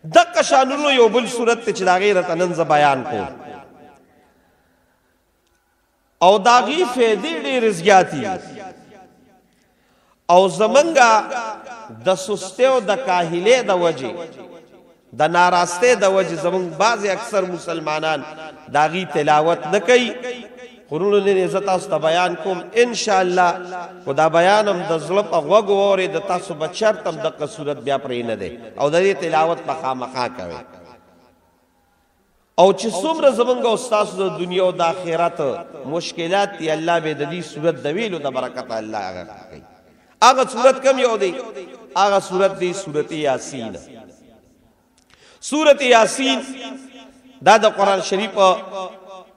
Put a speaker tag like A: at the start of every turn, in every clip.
A: دقه شانونو یو بل صورت ته چې د هغې راته نن زه بیان کوم او د هغې فایدې ډېرې زیاتې. او زمونږه د سستۍ او د کاهلۍ د وجې، د ناراستۍ د وجې زمونږ بعضې اکثر مسلمانان د هغې تلاوت نه کوي. خو وروڼو نن یې زه تاسو ته بیان کوم انشاءالله، خو دا بیان هم د زړه په غوږ واورئ، د تاسو به چېرته هم دقه صورت بیا پرې نه دی او د دې تلاوت به خامخا کوئ. او چې څومره زمونږ او ستاسو د دنیا او د آخرت مشکلات دي، الله به د دې صورت د ویلو د برکته الله هغه کوي. هغه صورت کم یو دی؟ هغه صورت دی سورت یاسین. سورت یاسین دا د قرآن شریف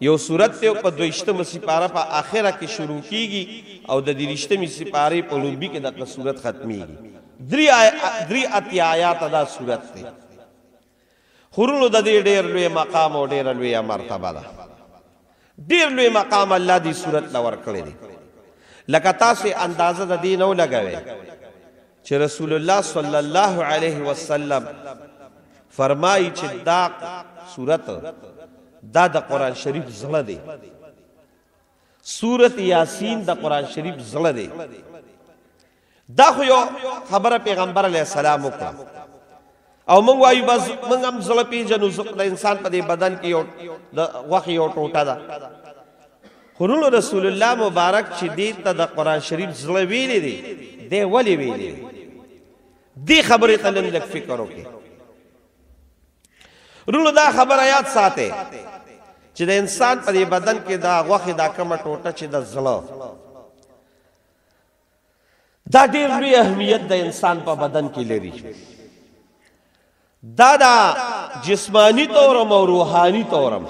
A: یو صورت دی، په 22مه سپاره په آخره کې شروع کیږي او د 23مې سپارې په لومبي کې دغه صورت ختمیږي. 83 آیات دا صورت دی. خو وروڼو د دې ډېر لوی مقام او ډېره لویه مرتبه ده. ډېر لوی مقام الله دې صورت له ورکړی دی. لکه تاسو اندازه د دې نه ولګوئ چې رسول الله صلی الله علیه وسلم فرمایي چې دا صورت دا د قرآن شریف زړه دی. سورت یاسین د قرآن شریف زړه دی. دا خو یو خبره پیغمبر علیه السلام وکړه. او موږ وایو بس موږ هم زړه پېژنو، د انسان په دې بدن کې یو د غوښې یو ټوټه ده. خو وروڼو رسول الله مبارک چې دې ته د قرآن شریف زړه ویلی دی، دی ولې ویلی دی؟ دې خبرې ته نن لږ فکر وکړئ. وروڼو دا خبره یاد ساتئ چې د انسان په دې بدن کې دا غوښې دا کومه ټوټه چې د زړه، دا ډېر لوی اهمیت د انسان په بدن کې لري. دا دا جسمانی طورم او روحانی طورم،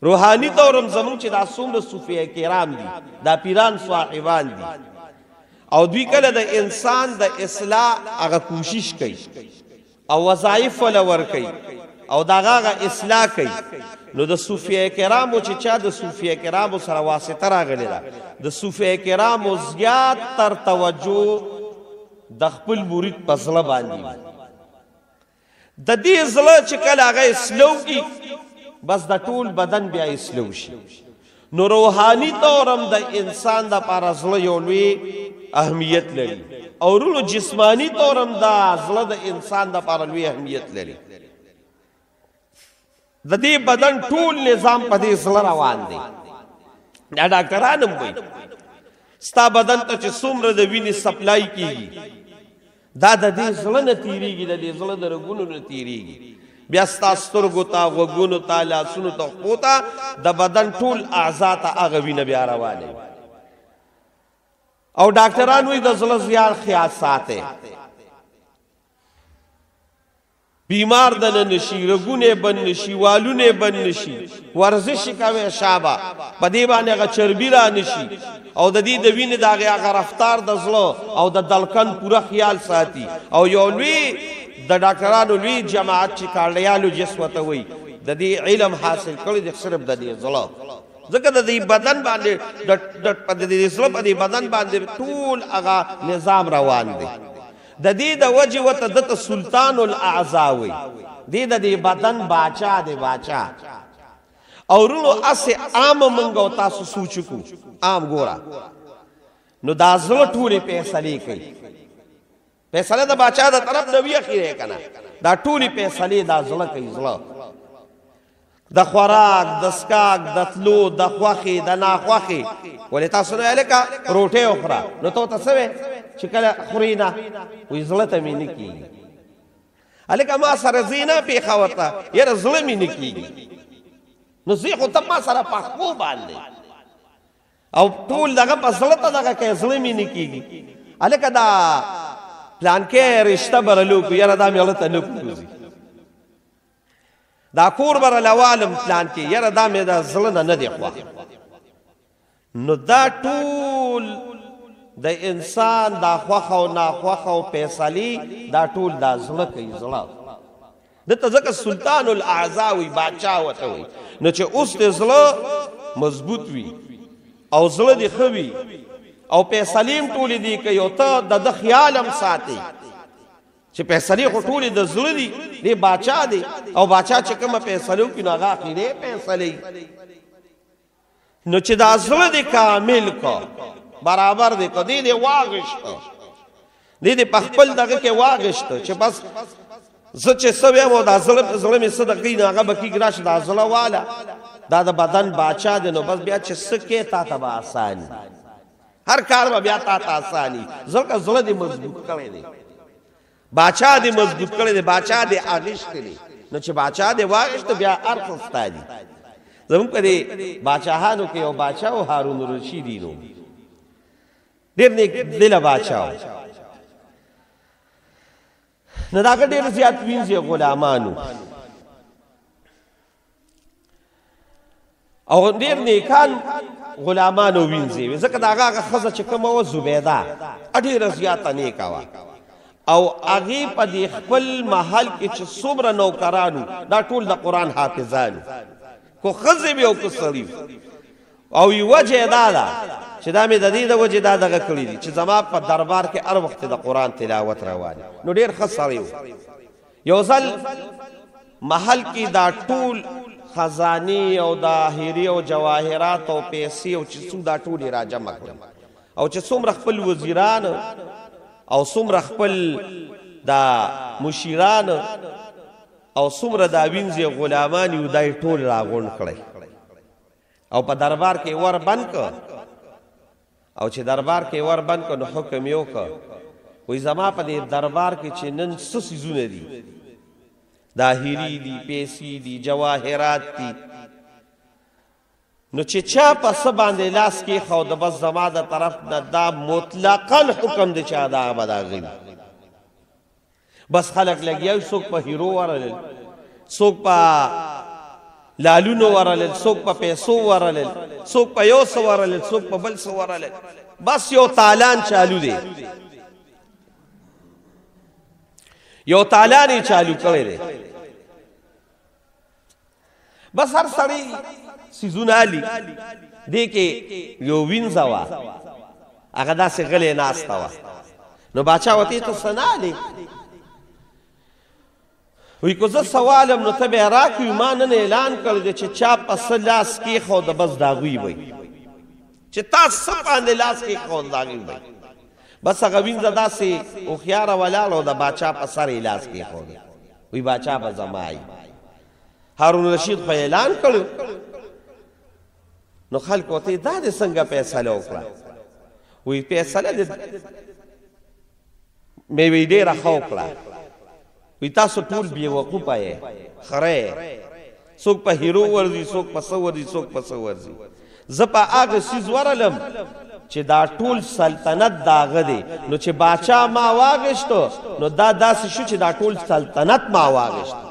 A: روحانی طورم زمونږ چې دا څومره صوفیه کرام دي، دا پیران صاحبان دي، او دوی کله د انسان د اصلاح هغه کوشش کوي او وظایف وله ورکوي او د هغه هغه اصلاح کوي. نو د صوفیه کرامو چې چا د صوفیه کرامو سره واسطه راغلې ده، د صوفیه کرامو زیات تر توجه د خپل مرید په زړه باندې وي. د دې زړه چې کله هغه اصلاح کړي، بس د ټول بدن بیا اصلاح شي. نو روحاني طور هم د انسان دپاره زړه یو لوی اهمیت لري، او وروڼو جسماني طور هم دا زړه د انسان دپاره لوی اهمیت لري. د دې بدن ټول نظام په دې زړه روان دی. دا ډاکټران هم وایي ستا بدن ته چې څومره د وینې سپلای کیږي، دا د دې زړه نه تیریږي، د دې زړه د رګونو نه تیریږي، بیا ستا سترګو ته، غوږونو ته، لاسونو ته، پښو ته، د بدن ټول اعضا ته هغه وینه بیا روانه وي. او ډاکټران وایي د زړه زیار خیال ساتئ، بیمار دنه نشي، رګونه یې بند نشي، والونه یې بند نشي، ورزش کوي شابه، په دې باندې هغه چربي را نشي، او د دې د وینې د هغې هغه رفتار د زړه او د دلکن پوره خیال ساتي. او یو لوی د ډاکټرانو لوی جماعت چې کارډیالوجست ورته وایي، د دې علم حاصل کړی دی صرف د دې زړه، ځکه د دې بدن باندې د دې زړه په دې بدن باندې ټول هغه نظام روان دی. د دې د وجې ورته ده ته سلطان الاعضا وایي، دې د دې بدن باچا دی، باچا. او وروڼو هسې عام مونږ او تاسو سوچ وکړو، عام ګوره، نو دا زړه ټولې فیصلې کوي. فیصله د باچا د طرف نه وي اخیری که نه، دا ټولې فیصلې دا زړه کوي. زړه د خوراک، د څښاک، د تلو، د خوښې، د ناخوښې. ولې تاسو نه ویل که روټۍ وخوره، نو ته ورته څه وایې چې کله خورې نه، وایي زړه ته مې نه کېږي. هلکه ما سره ځې نه پېښه ورته، یاره زړه مې نه کېږي، نو ځې خو ته ما سره په خپو باندې او ټول دغه په زړه ته دغه کوې، زړه مې نه کېږي. هلکه دا پلانکی رشته به رالو کړو، یاره دا مې زړه ته نه پروځي، دا کور به رالوالم پلانکی، یاره دا مې د زړه نه نه دی خوښ. نو دا ټول د انسان دا خوښه او ناخوښه او فیصلې دا ټول دا زړه کوي. زړه دته ځکه سلطان الاعضا وي، باچا ورته وایي. نو چې اوس دې زړه مضبوط وي او زړه دې ښه وي او فیصلې هم ټولې دې کوي او ته د ده خیال هم ساتې چې فیصلې خو ټولې د زړه دي، دی باچا دی، او باچا چې کومه فیصله وکړي نو هغه اخري فیصله وي. نو چې دا زړه دې کامل کو، برابر دی کو، دی دې واغشته، دی دې په خپل دغه کې واغشته چې بس زه چې څه وایم او دا زړه مې څه دقیق نو هغه به کېږي. راشه دا زړه واله، دا د بدن باچا دی، نو بس بیا چې څه کې تا ته به اسان وي، هر کار به بیا تا ته اسان وي، ځکه زړه دې مضبوط کړی دی، باچا دې مضبوط کړی دی، باچا دې اغشتی دی. نو چې باچا دې واغشته بیا هر څه ستا دي. زموږ په دې باچاهانو کې یو باچا و، هارون الرشید یې نوم، ډېر نېک دله باچا و. نو د هغه ډېر زیات وینځي غلامانو او ډېر نیکان غلامانو وینځي، ځکه د هغه هغه ښځه چې کومه وه زبیده، ډېره زیاته نیکه وه، او هغې په دې خپل محل کې چې څومره نوکرانو دا ټول د قرآن حافظانو، کو ښځې وي او که سړي وي. او یوه وجه یې دا ده چې دا مې د دې د وجې دا دغه کړي دي چې زما په دربار کې هر وخت د قرآن تلاوت روان. نو ډېر ښه سړی و. یو ځل محل کې دا ټول خزانې او دا هیرې او جواهرات او پیسې او چې څو دا ټول یې راجمع کړل، او چې څومره خپل وزیران او څومره خپل دا مشیران او څومره دا وینځې غلامان یو، دا یې ټول راغونډ کړی او په دربار کې ور بند کړ. او چې دربار کې ور بند کړ نو حکم یې وکړ، وایي زما په دې دربار کې چې نن څه څیزونه دي، دا هیرې دي، پیسې دي، جواهرات دي، نو چې چا په څه باندې لاس کېښود بس زما د طرف نه دا مطلقا حکم دی چې دا به د هغه وي. بس خلک لګیا وي، څوک په هیرو ورلل، څوک په لالونو ورلل، څوک په پیسو ورلل، څوک په یو څه ورلل، څوک په بل څه ورلل، بس یو تالان چالو دی، یو تالان یې چالو کړی دی. بس هر سړی څیزونه الي. دې کې یو وینځه وه، هغه داسې غلې ناسته وه. نو باچا ورته ته څه نه الې؟ وایي که زه څه والم نو ته به یې راکړې. ما نن اعلان کړی دی چې چا په څه لاس کېښود بس د هغوی به وي، چې تا څه باندې لاس کېښود د هغوی به وي. بس هغه وینځه داسې هوښیاره ولاړه او د باچا په سر یې لاس کېښود، وایي باچا به زما وي. هارون رشید خو اعلان کړو، نو خلکو ته دا دې څنګه فیصله وکړه؟ وایي فیصله دې مې وایي ډېره ښه وکړه. وایي تاسو ټول بېوقوفه یې، خره یې، څوک په هیرو ورځي، څوک په څه ورځي، څوک په څه ورځي. زه په هغه څیز ورلم چې دا ټول سلطنت د هغه دی، نو چې باچا ما واغشتو نو دا داسې شو چې دا ټول سلطنت ما واغشتو.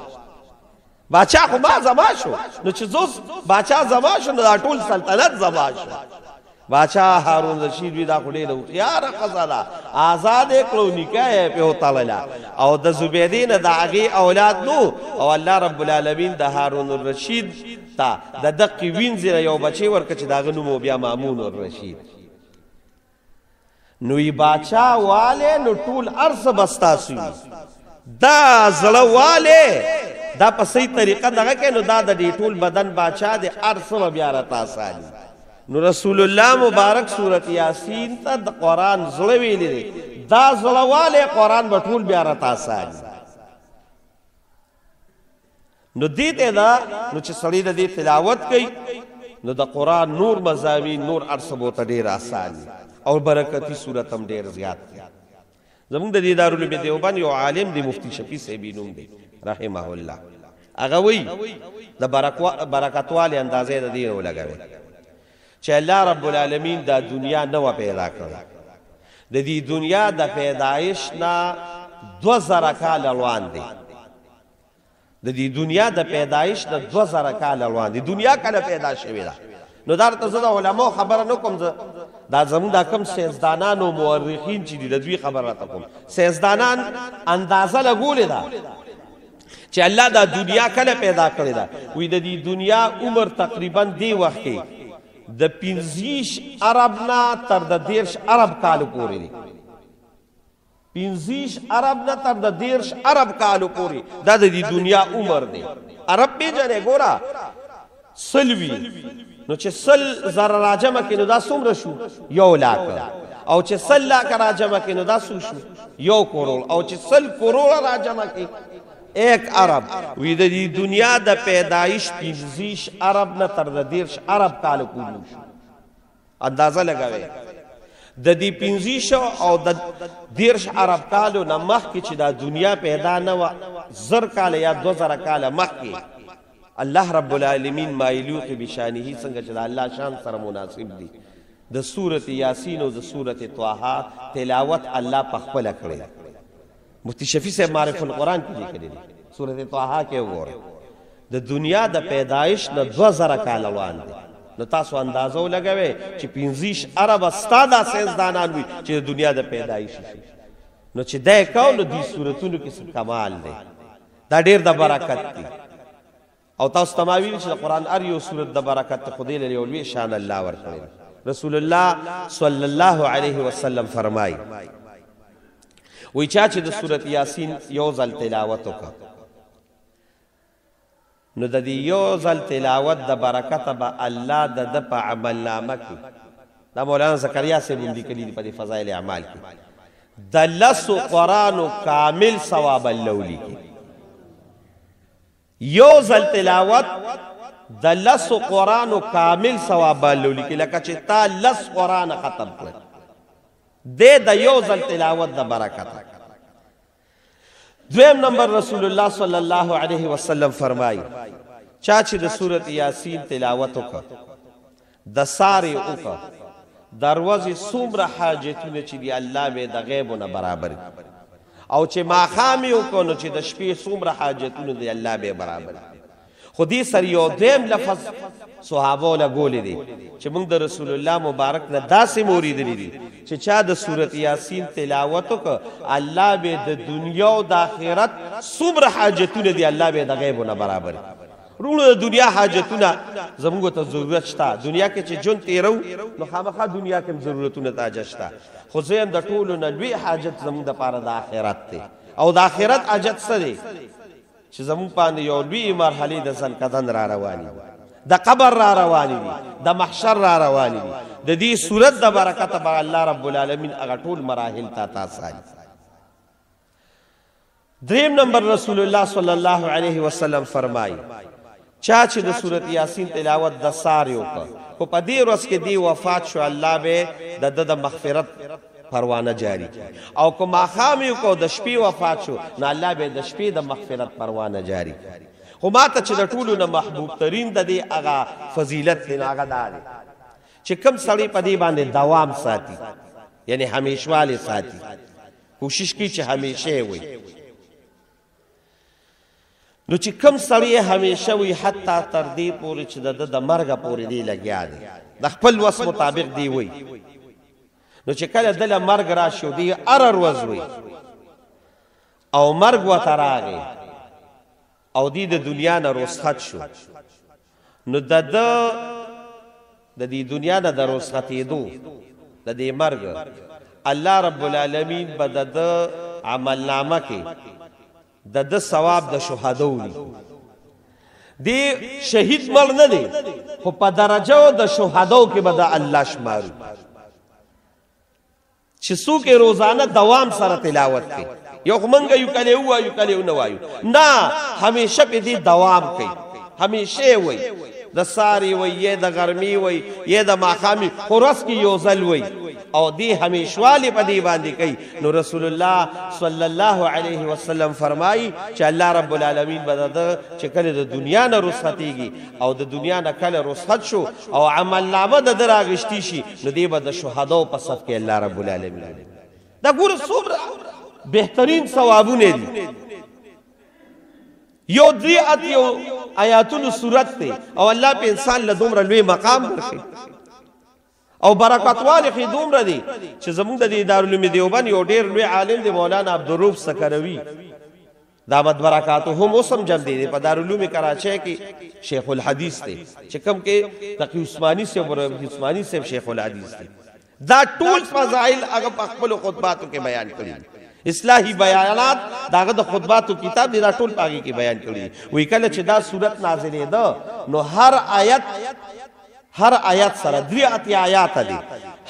A: باچا خو ما زما شو، نو چې زه باچا زما شو نو دا ټول سلطنت زما شو. باچا هارون رشید وی دا خو ډېره هوښیاره ښځه ده، آزاد یې کړو، نکاح یې پرې وتړله، او د زبیدې نه د هغې اولاد نو. او الله رب العالمین د هارون الرشید ته د دقې وینځې نه یو بچی ورکړ چې د هغه نوم و بیا مامون الرشید. نو یې باچا والی نو ټول هر څه به ستاسو وي. دا زړه والی دا په صحیح طریقه دغه کوي، نو دا د دې ټول بدن باچا دی، هر څه به بیا راته اسان وي. نو رسول الله مبارک سورت یاسین ته د قرآن زړه ویلی دی، دا زړه والی قرآن به ټول بیا راته اسان وي. نو دې ته دا نو چې سړی د دې تلاوت کوي نو د قرآن نور مضامین نور هر څه به ورته ډېر اسان وي، او برکتي صورت هم ډېر زیات دی. زموږ د دې دارالعلوم دیوبند یو عالم دی، مفتي شفیع صاحب یې نوم دی رحمه الله، هغه وایي د برکتوالي اندازه یې د دې نه ولګوي چې الله رب العالمین دا دنیا نه وه پیدا کړې، د دې دنیا د پیدایش نه 2000 کاله وړاندې، د دې دنیا د پیدایش نه 2000 کاله وړاندې دنیا کله پیدا شوې ده. نو دا ته زه د علماو خبره نه کوم، زه دا زموږ دا کوم ساینسدانان او مورخین چې دي د دوی خبره راته کوم. ساینسدانان اندازه لګولې ده چې الله دا دنیا کله پیدا کړې ده. وایي د دې دنیا عمر تقریبا دې وخت کې د 25 ارب نه تر د 30 ارب کالو پورې دی. پنځیش ارب نه تر د 30 ارب کالو پورې دا د دې دنیا عمر دی. ارب پیژنې ګوره سلوي، نو چې 100,000 راجمع کړي نو دا څومره شو؟ 1 لاک. او چې 100 لاک راجمع کړي نو دا څو شو؟ 1 کروڑ. او چې 100 کروڑ راجمع کړي 1 ارب. وی د دې دنیا د پیدایش 25 ارب نه تر د 30 ارب کالو پورې شو. اندازه لګوي د دې 25 او د 30 ارب کالو نه مخکې چې دا دنیا پیدا نه وه، 1000 کاله یا 2000 کاله مخکې الله رب العالمین ما یلیق بشانه، څنګه چې د الله شان سره مناسب دي، د سورة یاسین او د سورة طه تلاوت الله په خپله کړی. مفتی شفیع صاحب معرف القرآن کې لیکلی دی، سورة طه کې وګورئ، د دنیا د پیدایش نه 2000 کاله وړاندې. نو تاسو اندازه ولګوئ چې 25 اربه ستا دا ساینسدانان وي چې د دنیا د پیدایش شي. نو چې دا یې کو، نو دې سورتونو کې څه کمال دی، دا ډېر د برکت دی. او تاسو ته ما ویلي چې د قرآن هر یو سورت د برکت دی، خو دې له یو لوی شان الله ورکړی دی. رسول الله صلی الله علیه وسلم فرمایي، وایي چا چې د سورت یاسین یو ځل تلاوت وکړ، نو د دې یو ځل تلاوت د برکته به الله د ده په عمل نامه کې، دا مولانا زکریا صاحب هم لیکلي دي په دې فضایل اعمال کې، د 10 قرآنو کامل ثواب الله ولیکي. یو ځل تلاوت د 10 قرآنو کامل ثواب الله ولیکي، لکه چې تا 10 قرآن ختم کړل، دی د یو ځل تلاوت د برکته. دویم نمبر رسول الله صلی الله علیه وسلم فرمایي، چا چې د سورت یاسین تلاوت وکړ، د سار یې وکړ، د ورځې څومره حاجتونه چې دي الله به یې د غیبو نه برابر کړي، او چې ماښام یې وکړ نو چې د شپې څومره حاجتونه دي الله به یې برابر کړي. خو دې سره یو دویم لفظ صحابو لګولی دی چې موږ د رسول الله مبارک نه داسې مو اورېدلي دي چې چا د سورت یاسین تلاوت وکړ، الله به د دنیا او د آخرت څومره حاجتونه دي الله به د غیبو نه برابر کړي. وروڼو، د دنیا حاجتونه زموږ ته ضرورت شته. دنیا کې چې ژوند تېرو نو خامخا دنیا کې هم ضرورتونه ته حاجت شته، خو زه یم د ټولو نه لوی حاجت زموږ دپاره د آخرت دی. او د آخرت حاجت څه دی؟ چې زموږ باندې یو لوی مرحلې د ځنکدن را روانې دي، د قبر را روانې دي، د محشر را روانې دي. د دې صورت د برکته به الله رب العالمین هغه ټول مراحل تا ته آساني. دریم نمبر رسول الله صلی الله علیه وسلم فرمایي، چا چې د سورت یاسین تلاوت د سار یې وکړ، خو په دې ورځ کې دی وفات شو، الله به د ده د مغفرت پروانه جاری کړي. او که ماښام یې وکړ او د شپې وفات شو، نو الله به د شپې د مغفرت پروانه جاری کړي. خو ما ته چې د ټولو نه محبوب ترین د دې هغه فضیلت دی، نو هغه دا دی چې کوم سړی په دې باندې دوام ساتي، یعنی همیشوالی ساتي، کوشش کوي چې همیشه یې وي. نو چې کوم سړی همیشه وي، حتی تر دې پورې چې د ده د مرګه پورې دی لګیا دی، د خپل وس مطابق دی وي، نو چې کله ده له مرګ راشي او دی هره ورځ وي، او مرګ ورته راغی او دی د دنیا نه رخصت شو، نو د ده د دې دنیا نه د رخصتېدو د دې مرګ الله رب العالمین به د ده عملنامه کې د ده ثواب د شهدو ولیکي. دی شهید مړ نه دی، خو په درجه د شهدو کې به د الله شمارو چې څوک یې روزانه دوام سره تلاوت کوي. یو خو موږ یو کله ووایو کله ونه وایو، نه، همیشه په دې دوام کوي، همیشه یې وایي، د سهار یې وایي، یا د غرمې وایي، یا د ماښام یې، خو ورځ کې یو ځل وایي، او دې همیشوالی په دې باندې کوي. نو رسول الله صلی الله علیه وسلم فرمایي چې الله رب العالمین به د ده چې کله د دنیا نه رخصتېږي او د دنیا نه کله رخصت شو او عملنامه د ده راغشتي شي، نو دی به د شهداو په صف کې الله رب العالمین. دا ګوره څومره بهترین ثوابونه دي. یو 83 آیاتونو سورت دی، او الله په انسان له دومره لوی مقام ورکوي او برکتوالی خو دومره دی چې زموږ د دې دارالعلوم دیوبند یو ډېر لوی عالم دی، مولانا عبدالروف سکروي، دامت برکاته هم اوس هم جمع دی په دارالعلوم کراچۍ کې شیخ الحدیث دی، چې کوم کې تقي عثماني صاحب عثماني صاحب شیخ الحدیث دی. دا ټول فضایل هغه په خپلو خطباتو کې بیان کړي دي. اصلاحي بیانات داغه د خطباتو کتاب دی، دا ټول پاګه کې بیان کړی. وی کله چې دا صورت نازلې ده نو هر آیت سره 83 آیات دي،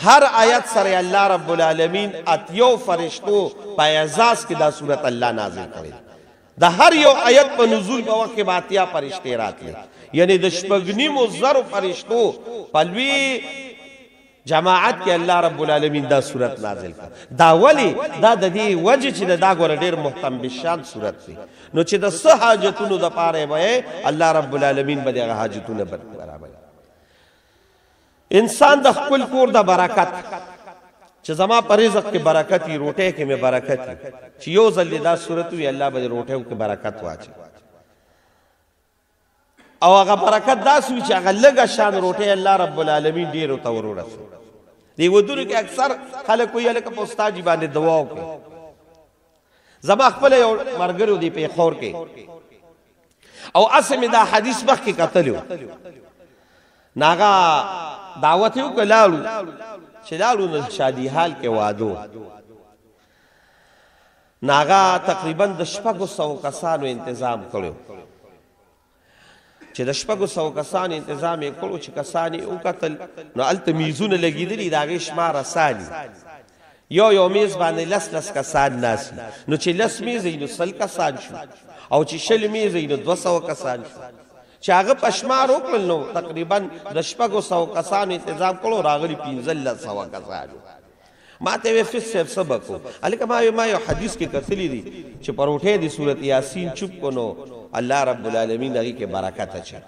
A: هر آیت سره الله رب العالمین اتیو فرشتو په اعزاز کې دا صورت الله نازل کړی. د هر یو آیت په نزول په وخت کې به 80 فرشتې راتلې، یعنی د 6,500 فرشتو په لوی جماعت کې الله رب العالمین دا صورت نازل کړ. دا ولی دا د دې وجه چې دا ګوره ډېر مهتم بالشان صورت دی، نو چې د څه حاجتونو دپاره به الله رب العالمین به دغه حاجتونه برابر. انسان د خپل کور د برکت، چې زما په رزق کې برکت وي، روټۍ کې مې برکت وي، چې یو ځل دې دا صورت وي الله به دې روټیو کې برکت واچوي. او هغه برکت داسې وي چې هغه لږه شان روټۍ الله رب العالمین ډېرو ته ور ورسوي. دې ودونو کې اکثر خلک وایي هلکه په استاد جي باندې دعا وکړئ. زما خپله یو ملګری دی پېښور کې، او هسې مې دا حدیث مخکې کتلی و، نو هغه دعوت یې وکړ، لاړو. چې لاړو نو شادي حال کې واده و، نو هغه تقریبا د 600 کسانو انتظام کړی و. چې د 600 کسانو انتظام یې کړو، چې کسان یې وکتل نو هلته میزونه لګېدلي، د هغې شمار اساني، یو یو میز باندې 10 10 کسان ناست، نو چې 10 میز یې نو 100 کسان شو، او چې 20 میز یې نو 200 کسان شو. چې هغه په شمار وکړل نو تقریبا د 600 کسانو انتظام کړو، راغلي 1500 کسان. ما ته وی فیس صاحب څه به کوو؟ هلکه ما وی ما یو حدیث کې کتلي دي چې په روټۍ د سورت یاسین چوپ کړو نو الله رب العالمین هغې کې برکت اچوي.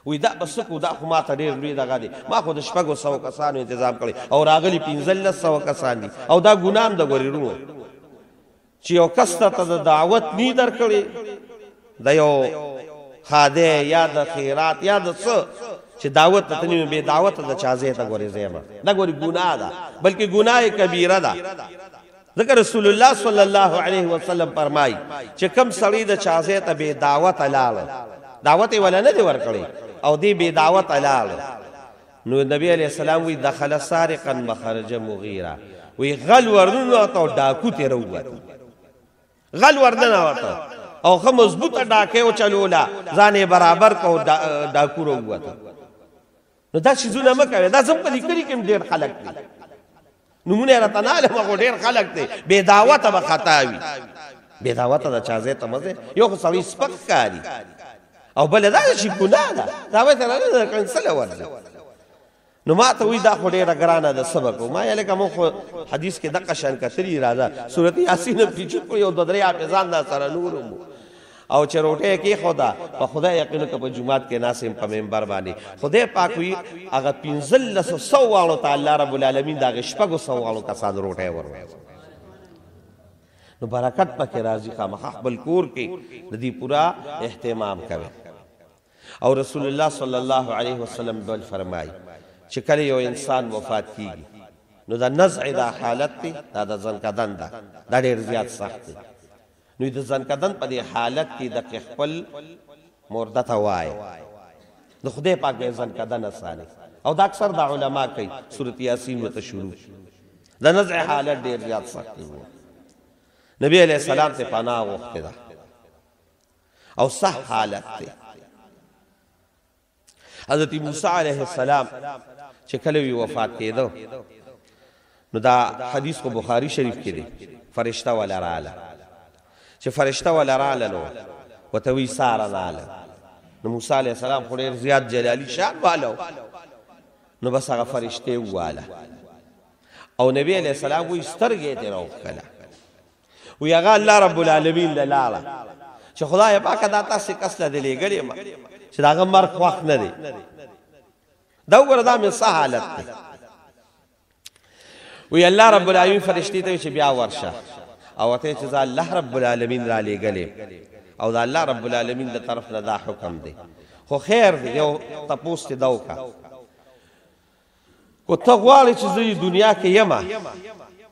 A: وی دا به څه کوو، دا خو ما ته ډېر لوی دغه دی، ما خو د 600 کسانو انتظام کړی او راغلي 1500 کسان دي. او دا ګناه هم ده ګورې وروڼو، چې یو کس ته د دعوت نی درکړي، د یو ښادی یا د خیرات یا د څه چې دعوت ته نه وي، بې دعوته د چا ځای ته ګورې ځای مه، دا ګورې ګناه ده، بلکې ګناه کبیره ده. ځکه رسول الله صلی الله علیه وسلم فرمایي چې کم سړی د چا ځای ته بې دعوته لاړ، دعوت یې وله نه دی ورکړی او دی بې دعوته لاړ، نو نبی علیه السلام وایي دخل سارقا وخرج مغیرا، وایي غل ورننوته او ډاکو ترې راووته، غل ورننوته او ښه مضبوطه ډاکه یې وچلوله، ځان یې برابر کړ او ډاکو راووته. نو دا څیزونه مه کوئ. دا زموږ په دې کلي کې هم ډېر خلک دي، نومونه یې راته نه اخلم خو ډېر خلک دي بې دعوته به خطا وي. بې دعوته د چا ځای ته مه ځئ، یو خو سړی سپک ښکاري او بله دا ده چې ګناه ده، دعوت یې رانه درکړی څه له ورځي. نو ما ته وایي دا خو ډېره ګرانه ده، څه به کوو؟ ما یې لکه موږ خو حدیث کې دقه شان کتلي، راځه سورت یاسین هم پرې چوپ کړو، یو دوه درې حافظان دا سره نور هم وو. او چې روټۍ یې کېښوده، په خدای یقین وکړه په جومات کې ناست یم په منبر باندې، خدای پاک وایي هغه 1500 واړو ته الله رب العالمین د هغې 600 واړو کسانو روټۍ ورورسوله. نو برکت پکې راځي، خامخا خپل کور کې د دې پوره اهتمام کوي. او رسول الله صلی الله علیه وسلم بل فرمایي چې کله یو انسان وفات کیږي نو دا نزع دا حالت دی، دا د ځنکدن ده، دا ډېر زیات سخت دی. نو د ځنکدن په دې حالت کې د خپل مرده ته وایي، د خدای پاک به ځنکدن اساني. او دا اکثر دا علما کوي، سورت یاسین ورته شروع. د نزع حالت ډېر زیات سخت دی. نبی علیہ السلام ته پناه غوښتې ده او صح حالت دی. حضرت موسی علیه السلام چې کله وی وفات کېده نو دا حدیث خو بخاری شریف کې دی، فرشته ولا راله، چې فرشته ولا راله نو ورته وایي ساره راله. نو موسی علیه السلام خو ډېر زیات جلالی شان والو، نو بس هغه فرشتې وواله او نبی علیه السلام وایي سترګې یې ترې راوښکله، وایي هغه الله رب العالمین له لاړه چې خدای پاکه دا تاسې کس له دې لېږلې ما چې د هغه مرګ خوښ نه دی، دا وګوره دا مې څه حالت دی. وایي الله رب العالمین فرشتې ته وایي چې بیا ورشه او ورته چې زه الله رب العالمین را لېږلی او د الله رب العالمین د طرف نه دا حکم دی، خو خیر دی یو تپوس دې دا وکړه، که ته غواړې چې زه دې دنیا کې یم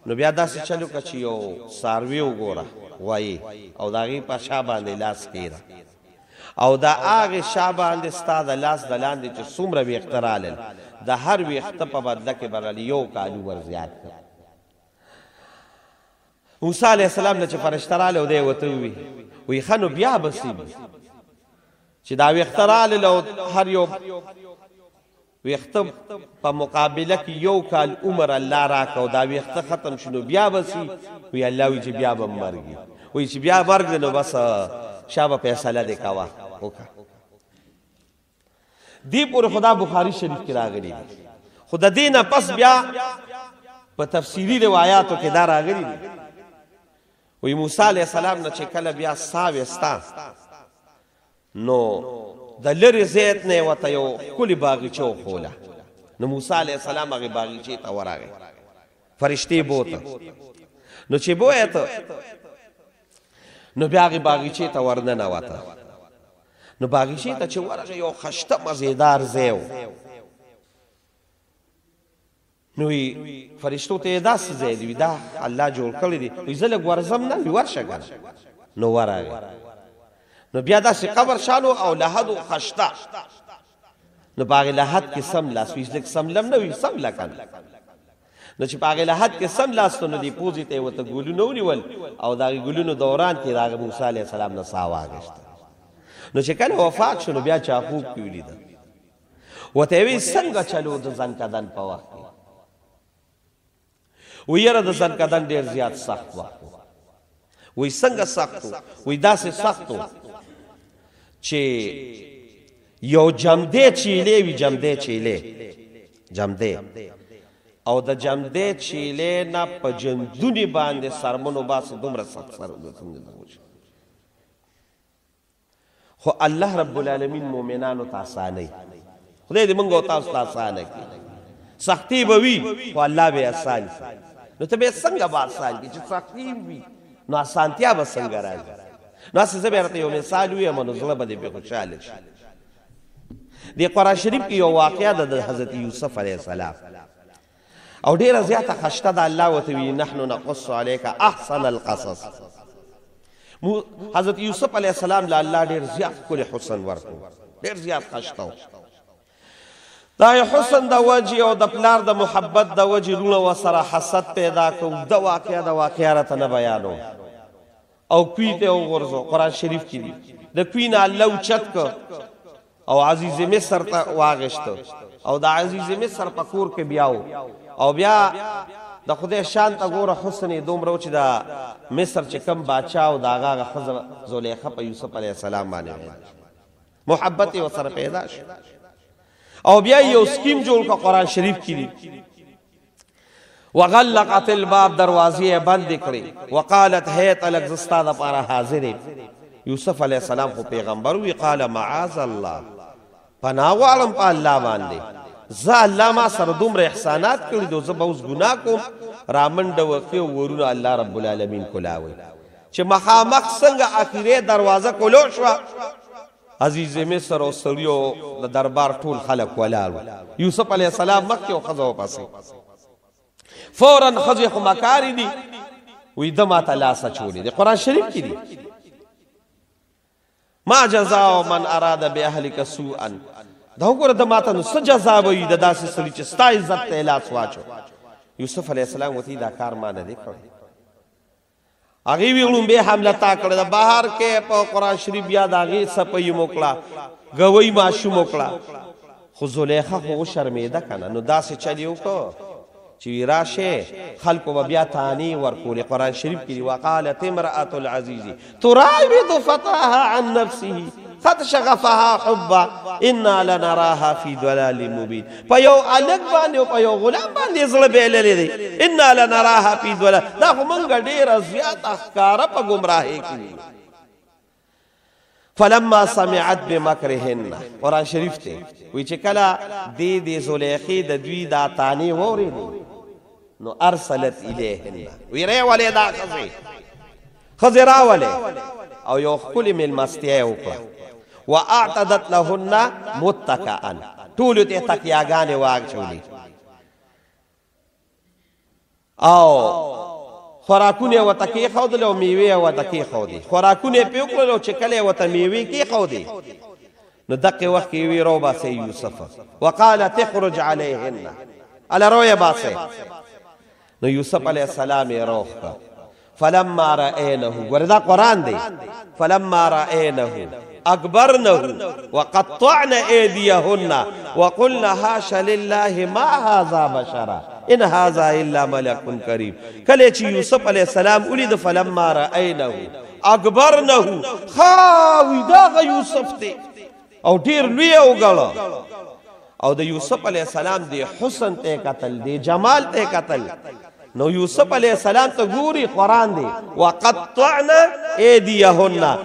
A: نو بیا داسې چل وکړه چې یو څاروی وګوره غوایي او د هغې په شا باندې لاس کښېږده او د هغې شا باندې ستا د لاس د لاندې چې څومره ویښته رالل د هر ویښته په بدله کې به راله یو کال عمر زیات کړه. موسی علیه السلام له چې فرشته راغله او دی ورته وویل، وایي ښه نو بیا به څه وي چې دا ویښته رالل او هر یو ویښته په مقابله کې یو کال عمر الله راکړ او دا ویښته ختم شو نو بیا به څه وي؟ وایي الله وایي چې بیا به مرګ وي. وایي چې بیا مرګ دی نو بس شابه فیصله دې کوه وکړه. دې پورې خدا بخاری شریف کې راغلي دي، خو د دې نه پس بیا په تفسیري روایاتو کې دا راغلي دي، وایي موسی علیه السلام نه چې کله بیا سا ویسته نو د لرې ځای نه یې ورته یو ښکلې باغیچه وښوله. نو موسی علیه السلام هغې باغیچې ته ورغی، فرشتې بوته. نو چې بویته نو بیا هغې باغیچې ته ورننوته. نو باغیچې ته چې ورغی یو خشته مزیدار ځای و. نو فرشتو ته یې داسې ځای دی، دا الله جوړ کړی دی، وایي زه لږ ورځم نه، وایي ورشه که نه. نو ورغی، نو بیا داسې قبر شانو او لحد و خشته. نو په هغې لحد کې سم لاس، وایي لږ سملم نه، وایي سمله که نه. نو چې په هغې لحد کې سم لاس نو دې پوزې ته یې ورته ګلونه ونیول او د هغې ګلونو دوران کې د هغه موسی علیه السلام نه ساه واخیسته. نو چې کله وفات شو نو بیا چا خوب کې ولیده، ورته یې ویل څنګه چلو د ځنکدن په وخت کې؟ وایي یاره د ځنکدن ډېر زیات سخت وخت و. وایي څنګه سخت و؟ وایي داسې سخت و چې یو جمدې چیلې وي، جمدې چیلې، جمدې، او د جمدې چیلې نه په جندونې باندې سرمنو باسي، دومره سخت سر. خو الله رب العالمین مؤمنانو ته اسانوي. خدای دې موږ او تاسو ته اسانه کړي. سختي به وي خو الله به یې اسان کړي. نو ته به یې څنګه به اسان کړي چې سختي وي نو اسانتیا به څنګه راځي؟ نو هسې زه به راته یو مثال ووایم نو زړه به دې پرې خوشحاله شي. دې قرآن شریف کې یو واقعه ده د حضرت یوسف علیه السلام، او ډېره زیاته خشته ده. الله ورته ویلي نحن نقص علیک احسن القصص. حضرت یوسف علیه السلام له الله ډېر زیات ښکلی حسن ورکړو، ډېر زیات خشته و. دا حسن د وجې او د پلار د محبت د وجې لوڼه ورسره حسد پیدا کړو. اوږده واقعه د واقعه راته نه بیانو او کوی ته وغورځو. قرآن شریف کې دي د کوی نه الله اوچت کړ او عزیز مصر ته واغېسته، او د عزیز مصر په کور کې بیا و. او بیا د خدای شان ته ګوره، حسن یې دومره و چې د مصر چې کوم باچا او د هغه هغه ښځه زلیخه په یوسف علیه السلام باندې محبت یې ورسره پیدا شو. او بیا یو سکیم جوړ کړ. قرآن شریف کې دي وغلقت الباب، دروازې یې بندې کړې، وقالت هیت لک، زه ستا دپاره حاضر یم. یوسف علیه السلام خو پیغمبر وي، قال معاذ الله، پناه غواړم په الله باندې، زه الله ما سره دومره احسانات کړي دي، زه به اوس ګناه کوم. رامنډه وکړي او ورونه الله رب العالمین کولاوي چې مخامخ څنګه اخیرې دروازه کولو شوه، عزیز مصر او سړي او د دربار ټول خلک ولاړ وو. یوسف علیه السلام مخکې او ښځه ورپسې. فوراً ښځې خو مکارې دي، وایي ده ماته لاس اچولی دی. قرآن شریف کې دي ما جزاء من اراد باهلک سوءا. دا وګوره ده ماته نو څه جزا به وي د داسې سړي چې ستا عزت ته یې لاس واچو. یوسف علیه السلام ورته دا کار ما نه دی کړی. هغې وی ړومبی حمله تا کړې ده، بهر کې په قرآن شریف بیا د هغې څپۍ هم وکړه، ګوۍ ماشوم وکړه، خو زلیخه خو وشرمېده که نه. نو داسې چل یې وکړو چې وی راشه، خلکو به بیا تانې ورکولې. قرآن شریف کې دي وقالت امرأة العزیز تراود فتاها عن نفسه قد شغفها حبا انا لنراها فی ضلال مبین. په یو هلک باندې او په یو غلام باندې زړه بېللی دی، انا لنراها فی ضلال. دا خو موږ ډېره زیاته ښکاره په ګمراهۍ کې وینو. فلما سمعت بمکرهن، قرآن شریف ته وایي چې کله دې دې زلیخې د دوی دا تانې واورېدې نو ارسلت الیهن، وایي راولې دا ښځې، ښځې راولې او یو ښکلې مېلمستیا یې وکړه. واعتدت لهن متکئا، ټولو ته یې تکیاګانې واچولې او خوراکونه یې ورته کېښودل او میوې یې ورته کېښودې. خوراکونه یې پرې وکړل او چې کله یې ورته میوې کېښودې نو دقې وخت کې یې وی راوباسئ یوسف، وقالت اخرج علیهن، هله رو یې باسئ. نو یوسف علیه السلام یې روښ کړ. فلما رأینه، ګوره دا قرآن دی، فلما رأینه اکبرنه وقطعن ایدیهن وقلن حاش لله ما هذا بشرا ان هذا الا ملک کریم. کله چې یوسف علیه السلام ولید، فلما رأینه اکبرنه، خاوی دغه یوسف دی او ډیر لوی وګړه. او د یوسف علیه السلام دی حسن ته قتل دی، جمال ته قتل. نو یوسف علیه السلام ته ګوري، قرآن دی، وقطعنا ایدیهن،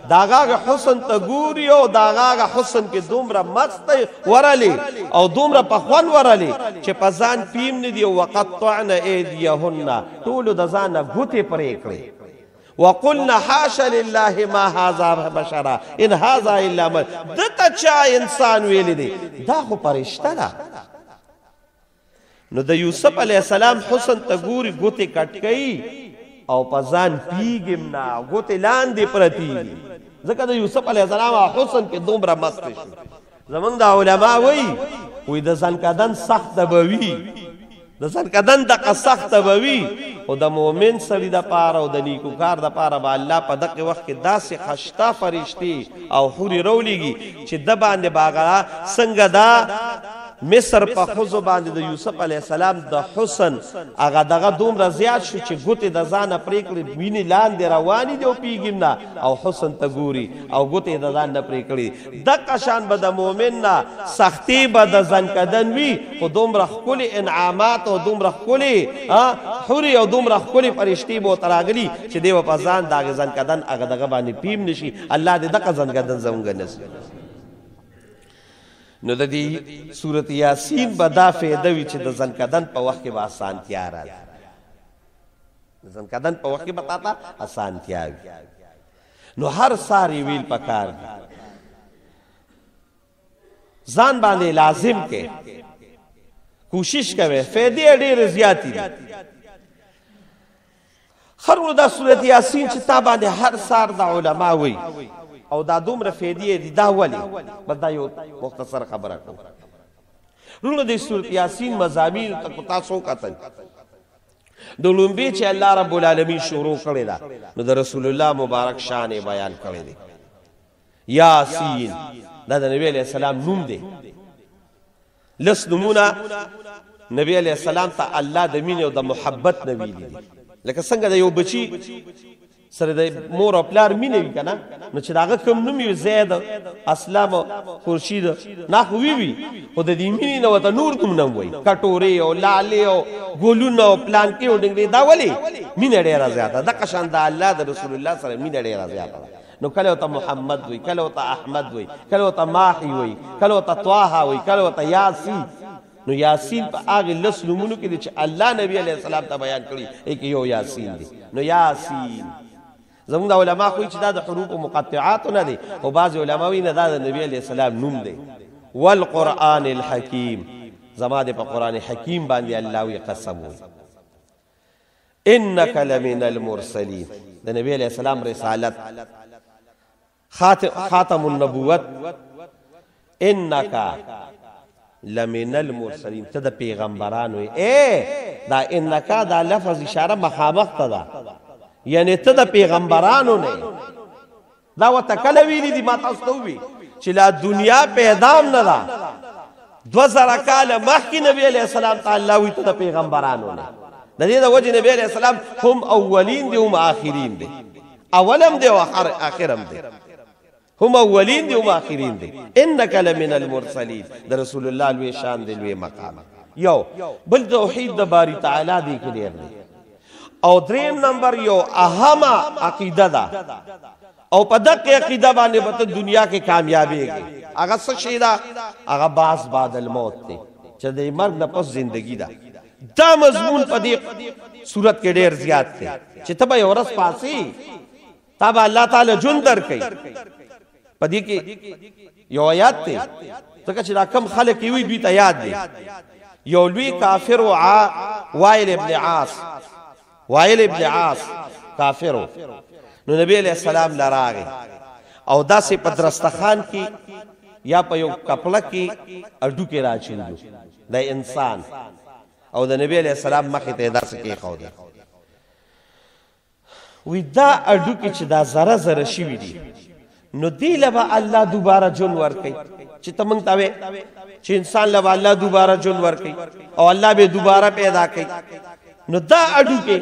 A: داغه حسن ته ګوري او داغه حسن کې دومره مست ورلی او دومره په خوند ورلی چې په ځان پیم نه دی. وقطعنا ایدیهن، ټولو د ځان نه ګوتې پرې کړې. وقلنا حاش لله ما هذا بشرا ان هذا الا ملک. دته چا انسان ویلی دی؟ دا خو فرشته ده. نو د یوسف علیه السلام حسن ته ګوري، ګوتې کټ کوي او په ځان پیږم نه، ګوتې لاندې پرتې دي، ځکه د یوسف علیه السلام حسن کې دومره مست شو. زمونږ د علما وایي، وایي د ځنکدن سخته به وي، د ځنکدن دقه سخته به وي، خو د مؤمن سړي دپاره او د نیکوکار دپاره به الله په دقې وخت کې داسې خشته فرشتې او حورې راولېږي چې ده باندې به هغه څنګه دا مصر په ښځو باندې د یوسف علیه السلام د حسن هغه دغه دومره زیات شو چې ګوتې د ځانه پرې کړې، وینې لاندې روانې دي او پیږي نه، او حسن ته ګوري او ګوتې د ځان نه پرې کړي. دقه شان به د مؤمن نه سختي به د ځنکدن وي، خو دومره ښکلي انعامات او دومره ښکلي حورې او دومره ښکلي فرشتې به ورته راغلي چې دی به په ځان د هغې ځنکدن هغه دغه باندې پیم نه شي. الله دې دقه ځنکدن زموږ نصیب. نو د دې سورت یاسین به دا فایده وي چې د ځنکدن په وخت کې به اسانتیا راځي، د ځنکدن په وخت کې به تاته اسانتیا وي. نو هر سار یې ویل پکار دي، ځان باندې لازم کې کوشش کوي، فایدې ډېرې زیاتې دي. خرونو دا سورت یاسین چې تا باندې هر سار د علما وایي او دا دومره فایدې دي، دا ولې؟ بس دا یو مختصر خبره کوم. وروڼه د سورت یاسین مضامینو ته که تاسو وکتل، د لومبې چې الله رب العالمین شروع کړې ده، نو د رسول الله مبارک شان یې بیان کړی دی. یاسین دا د نبی علیه السلام نوم دی. لس نومونه نبی علیه السلام ته الله د مینې او د محبت نه ویلي دي. لکه څنګه د یو بچي سره د مور او پلار مینه وي که نه، نو چې د هغه کوم نوم وي، زید، اسلم، خورشید، نه خو وي وي، خو د دې مینې نه ورته نور نومونه هم وایي، کټورې او لالې او ګلونه او پلانکې او ډنګرې. دا ولې مینه ډېره زیاته؟ دقه شان د الله د رسول الله سره مینه ډېره زیاته ده. نو کله ورته محمد وایي، کله ورته احمد وایي، کله ورته ماحي وایي، کله ورته طه وایي، کله ورته یاسین. نو یاسین په هغې لس نومونو کې دی چې الله نبی علیه السلام ته بیان کړي، کې یو یاسین دی. نو یاسین زموږ د علما خو چې دا د حروف مقطعاتو نه دی، خو بعضې علما وایي نه، دا د نبی علیه السلام نوم دی. والقرآن الحکیم، زما د په قرآن حکیم باندې الله وی قسم وی. انک لمن المرسلین، د نبی علیه السلام رسالت، خاتم النبوت. انک لمن المرسلین، ته د پیغمبرانو یې. دا انک دا لفظ اشاره مخامخ ته ده، یعنی ته د پیغمبرانو نه. دا ورته کله ویلي دي؟ ما تاسو ته وویل چې لا دنیا پیدا هم نه ده، 2000 کاله مخکې نبی علیه السلام ته الله وایي ته د پیغمبرانو نه. د دې د وجې نبی علیه السلام هم اولین دی هم آخرین دی، اولم دی او آخرم دی، هم اولین دی هم آخرین دی. انک لمن المرسلین، د رسول الله لوی شان دی، لوی مقام. یو بل توحید د باری تعالی دی کې ډېر دی. او دریم نمبر یو اهمه عقیده ده، او په دقه عقیده باندې به ته دنیا کې کامیابېږي. هغه څه شی ده؟ هغه باز بعد الموت دی، چې د مرګ نه پس زندگی ده. دا مضمون په دې صورت کې ډېر زیات دی چې ته به یو ورځ پاڅې، تا به الله تعالی ژوند درکوي. په دې کې یو آیات دی، ځکه چې دا کم خلک یې وي دوی ته یاد دی. یو لوی کافر و، وائل ابن عاص، وائل ابن عاص کافر و. نو نبی علیہ السلام لراغی او داسې په درستخان کې یا په یو کپړه کې هډوکی راچیندو د انسان، او د نبی علیہ السلام مخې ته یې داسې کېښودل. وی دا اډوکی چې دا ذره ذره شوي دي، نو دې له به الله دوباره ژوند ورکوي. چې ته موږ ته وایې چې انسان له به الله دوباره ژوند ورکوي او الله به دوباره پیدا کوي، نو دا اډوکی.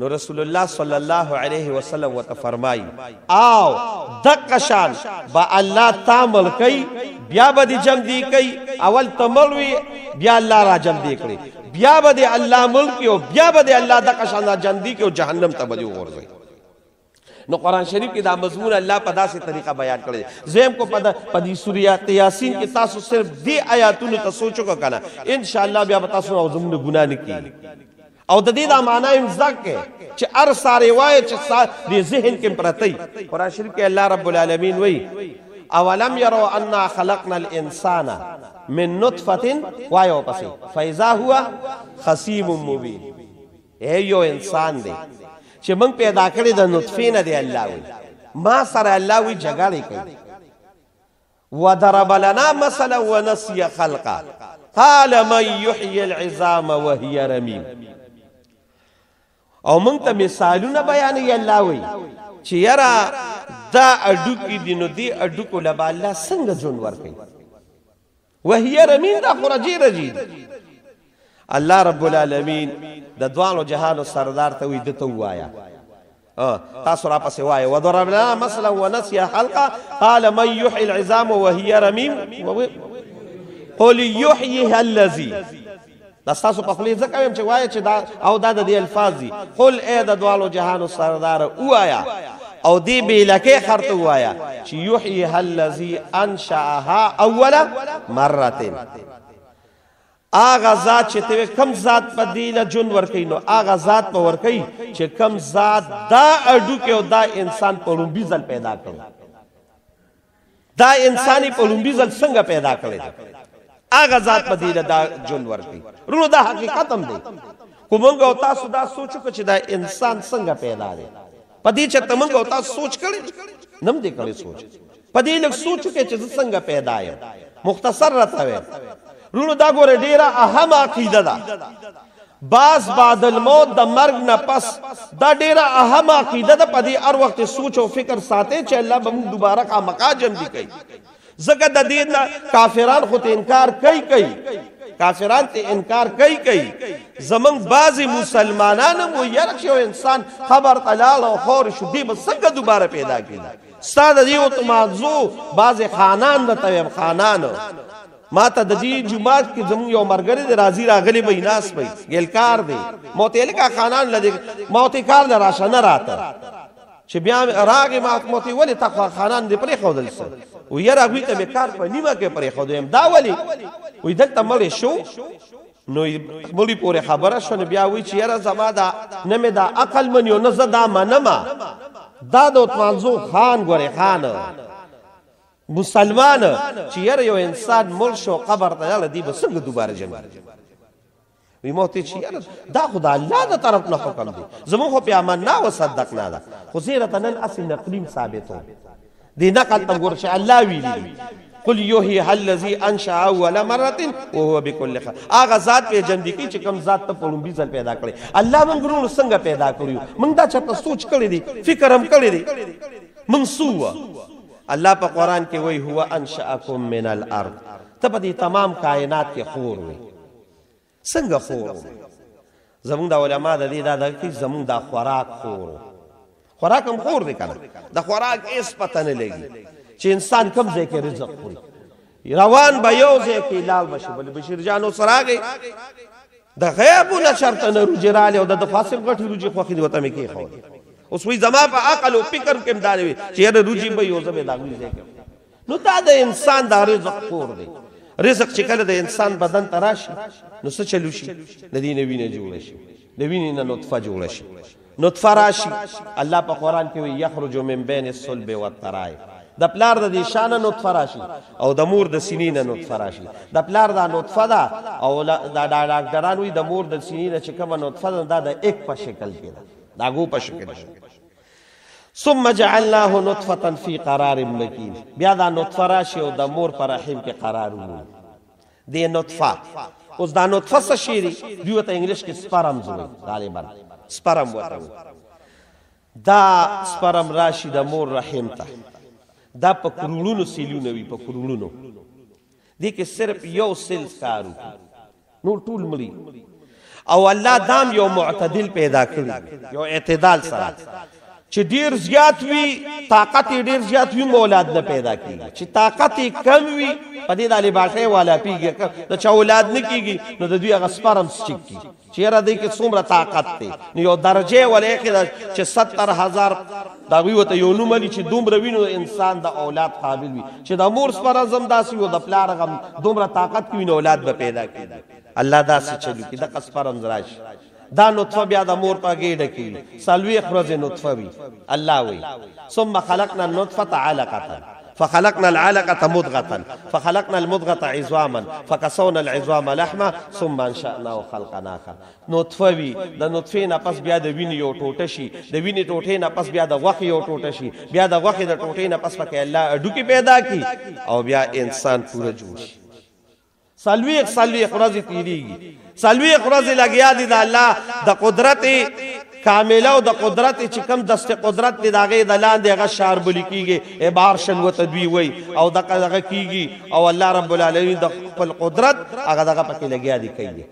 A: نو رسول الله صلی الله علیه وسلم ورته فرمایي او دقه شان به الله تا مړ کوي، بیا به دې ژوندي کوي. اول ته مړ وي، بیا الله را ژوندي کړي، بیا به دې الله مړ کړي، او بیا به دې الله دقه شان را ژوندي کړي او جهنم ته به دې وغورځوي. نو قرآن شریف کې دا مضمون الله په داسې طریقه بیان کړی. زم کو په دې سورة یاسین کې تاسو صرف دې آیاتونو ته سوچ وکړه کنه، ان شاء الله بیا به تاسو او زموږ ګناه نه کیږي. او د دې دا معنا هم زده کړئ چې هر سارې وایي چې دې ذهن کې پرته وي. قرآن شریف کې الله رب العالمین وایي اولم يروا انا خلقنا الانسان من نطفة وایي ورپسې فاذا هو خصیم مبین. ای یو انسان دی چې موږ پیدا کړی د نطفې نه دی، الله وایي ما سره الله وایي جګړې کوي. وضرب لنا مثلا ونسي خلقه قال من يحيي العظام وهي رميم. او موږ ته مثالونه بیانوي الله وایي چې یاره دا اډوکي دي، نو دې اډوکو له به الله څنګه ژوند ورکوي؟ وهي رمیم دا خو رجې رجې دي. الله رب العالمین د دواړو جهانو سردار ته وایي ده ته ووایه، تاسو راپسې وایه وضرب لنا مثلا ونسي خلقه قال من يحيي العظام وهي رمیم قل يحييها الذي. دا ستاسو په خولې ځکه وایم چې وایه چې دا او دا د دې الفاظ دي. قل ای د دواړو جهانو سردار ووایه او دې بېلکې خر ته ووایه چې یحییها الذي انشأها اول مرة. هغه ذات چې ته کم ذات په دې له ژوند ورکوي، نو هغه ذات به ورکوي چې کم ذات دا اډوکی او دا انسان په لومبي ځل پیدا کړی. دا انسان یې په لومبي ځل څنګه پیدا کړی دی، هغه ذات په دې له دا ژوند ورکوي. وروڼو دا حقیقت هم دی. که موږ او تاسو دا سوچ وکړو چې دا انسان څنګه پیدا دی، په دې چېرته موږ او تاسو سوچ کړی نه هم دی کړی سوچ، په دې لږ سوچ وکړئ چې زه څنګه پیدا یم. مختصر راته وایم وروڼو، دا ګوره ډېره اهمه عقیده ده. باز بعد الموت د مرګ نه پس دا ډېره اهمه عقیده ده. په دې هر وخت سوچ او فکر ساتئ چې الله به موږ دوباره خامخا ژوندي کوي. ځکه د دې نه کافران خو ته انکار کوي کوي، کافران ته انکار کوي کوي. زمونږ بعضې مسلمانان هم وایي یاره چې یو انسان قبر ته لاړ او خور شو، دی به څنګه دوباره پیدا کړي؟ ستا د دې اتمانزو بعضې خانان درته وایم، خانان ما ته د دې جومات کې زمونږ یو ملګری دی، راځي راغلی به وي، ناست به وي، ګیلکار دی. ما ورته ویل لکه خانان له دې ما ورته کار له راشه نه راته. چې بیا راغی ما ورته ولې تا خو خانان دې پرېښودل څه؟ وایي یاره هغوی ته مې کار په نیمه کې پرېښود. وایم دا ولې؟ وایي دلته مړی شو، نو مړي پورې خبره شوه، نو بیا وایي چې یاره زما دا نه مې دا عقل مني او نه زه دا منمه. دا د اتمانزو خان ګورې خان مسلمان چې یاره یو انسان مړ شو قبر ته لاړه، دی به څنګه دوباره ژوند؟ وی ما ته چې یاره دا خو د الله د طرف نه حکم دی، زموږ خو پې آمنا و صدقنا ده. خو زه راته نن هسې نقلیم ثابتوم، دې نقل ته ګوره چې الله ویلي دي قل یحییها الذي انشأ اول مرة وهو بكل خلق. هغه ذات پې ژوندي کوي چې کوم ذات ته په لومړي ځل پیدا کړی. الله موږ وروڼو څنګه پیدا کړي یو؟ موږ دا چېرته سوچ کړی دی، فکر هم کړی دی؟ موږ څه وو؟ الله په قرآن کې وایي هو انشأکم من الارض. ته په دې تمام کائنات کې خور وې. څنګه خور وو؟ زموږ د علما د دې دا دغه کوي، زموږ دا خوراک خور وو. خوراک هم خور دی که نه، د خوراک هېڅ پته نه لګي چې انسان کوم ځای کې رزق خوري. روان به یو ځای کې لاړ به شي، بل بشیر جان اوس راغی د غیبو نه چېرته نه روجې راغلې او د ده خو هسې هم غټې روجې خوښې دي، ورته مې کېښودې. اوس وایي زما په عقل او فکر کې هم دا نه وي چې یاره روجې به یو زه به د هغوی ځای کې. نو دا د انسان دا رزق خور دی. رزق چې کله د انسان بدن ته راشي نو څه چلو شي؟ د دې نه وینه جوړه شي، د وینې نه نطفه جوړه شي. نطفه راشي، الله په قرآن کې وایي یخرج من بین الصلب والترائب. د پلار د دې شانه نطفه راشي او د مور د سینې نه نطفه راشي. د پلار دا نطفه ده او دا ډاکټران وایي د مور د سینې نه چې کومه نطفه ده دا د ایک په شکل کې ده، د هغو په شکل کې. ثم جعلناه نطفة في قرار مکین. بیا دا نطفه راشي او د مور په رحم کې قرار ومومي. دې نطفه اوس دا نطفه څه شی دی؟ دوی ورته انګلیش کې سپرمز وایي، غالبا سپرم ورته وایي. دا سپرم راشي د مور رحم ته، دا په کروړونو سیلونه وي، په کروړونو دې کې صرف یو سیل کار وکړي، نور ټول مړي. او الله دام یو معتدل پیدا کړي، یو اعتدال سره چې ډیر زیات وي طاقت یې ډیر زیات وي اولاد نه پیدا کیږي، چې طاقت یې کم وي په دې د لباشه والا پیږي، د چا اولاد نه کیږي نو د دوی هغه سپرم چک کی چې یاره دې کې څومره طاقت دی. نو یو درجه ولې کې ده چې 70,000 دا وی ورته یو نوم علی چې دومره وي نو انسان د اولاد قابل وي، چې د مور سپرم داسې وي د پلار غم دومره طاقت کې وي نو اولاد به پیدا کیږي. الله داسې چلو کې دغه سپرم راشي، دا نطفه بیا د مور په ګېډه کې وي، 40 ورځې نطفه وي. الله وایي ثم خلقنا النطفة علقة فخلقنا العلقة مضغة فخلقنا المضغة عظاما فكسونا العظام لحما ثم انشأناه خلقا آخر. نطفه وي، د نطفې نه پس بیا د وینې یو ټوټه شي، د وینې ټوټې نه پس بیا د غوښې یو ټوټه شي، بیا د غوښې د ټوټې نه پس پکې الله هډوکي پیدا کړي او بیا انسان پوره جوړ شي. 40 ورځې تېرېږي، 40 ورځې لګیا دي د الله د قدرت کامله او د قدرت چې کوم دست قدرت دی د هغې د لاندې هغه شاربلي کېږي، ابارشن ورته دوی وایي او دغه دغه کېږي، او الله رب العالمین د خپل قدرت هغه دغه پکې لګیا دي کوي.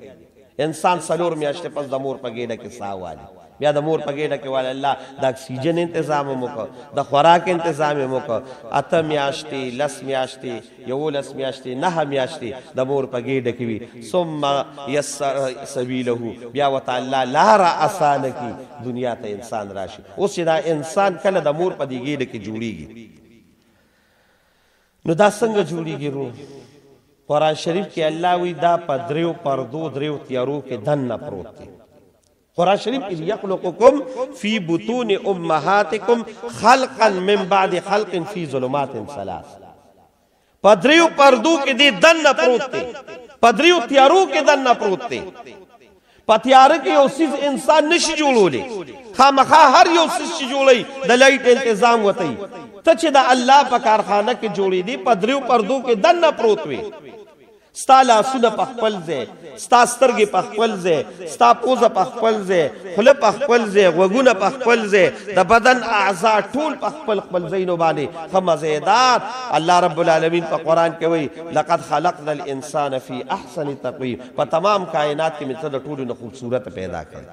A: انسان 4 میاشتې پس د مور په ګېډه کې ساه والي، بیا د مور په ګېډه کې والي الله د اکسیجن انتظام هم وکړ، د خوراک انتظام هم وکړ. 8 میاشتې، 10 میاشتې، 11 میاشتې، 9 میاشتې د مور په ګېډه کې وي. ثم یسر سبیله، بیا ورته الله لاره اسانه کړي، دنیا ته انسان راشي. اوس چې دا انسان کله د مور په دې ګېډه کې جوړېږي، نو دا څنګه جوړېږي؟ رو قرآن شریف کې الله وایي دا په دریو پردو دریو تیارو کې دننه پروت دی. قرآن شریف کې یخلقکم فی بطون امهاتکم خلقا من بعد خلق فی ظلمات ثلاث. په دریو پردو کې دی دننه پروت دی، په دریو تیارو کې دننه پروت دی. په تیاره کې یو څیز انسان نشي جوړولی، خامخا هر یو څیز چې جوړوي د light انتظام ورته وي. ته چې د الله په کارخانه کې جوړېدې په دریو پردو کې دننه پروت وي، ستا لاسونه په خپل ځای، ستا سترګې په خپل ځای، ستا پوزه په خپل ځای، خوله په خپل ځای، غوږونه په خپل ځای، د بدن اعضا ټول په خپل خپل ځایونو باندې ښه مزیدار. الله رب العالمین په قرآن کې وایي لقد خلقنا الانسان فی احسن تقویم، په تمام کائنات کې مې ته د ټولو نه خوبصورت پیدا کړی.